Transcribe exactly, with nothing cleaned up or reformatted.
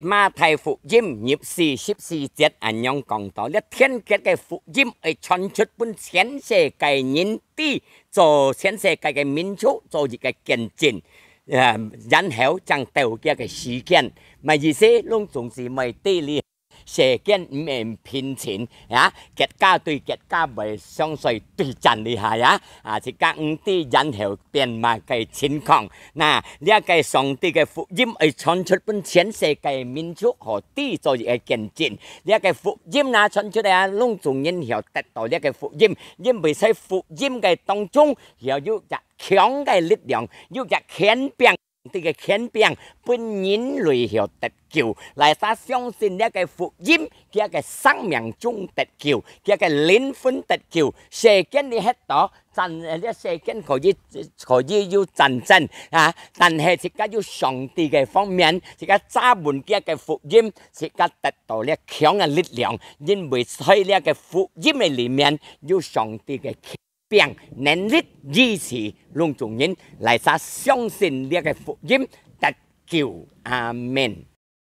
馬太福音入四十四節恁樣講到，這天國个福音愛傳出分全世界人知，做全世界个民族做一个見證，呃，然後正到佢个時間。麼意思？攏總是愛知哩。世間毋免平靜啊，國家對國家會相對對戰一下呀，啊，自家毋知然後變麼个情況。那這个上帝个福音愛傳出分全世界民族好知做一个見證。這个福音若傳出來啊，攏總人曉得到這个福音，因為在福音个當中曉有一強个力量，有一權柄。 帝个權柄分人類曉得救，哪儕相信這个福音，佢个生命中得救，佢个靈魂得救。世間裡歇到戰，這世間可以可以有戰爭啊，但係自家有上帝个方面，自家揸穩佢个福音，自家得到這強个力量，因為在這个福音个裡面有上帝个權 並能力支持攏總人哪儕相信這个福音得救。阿門。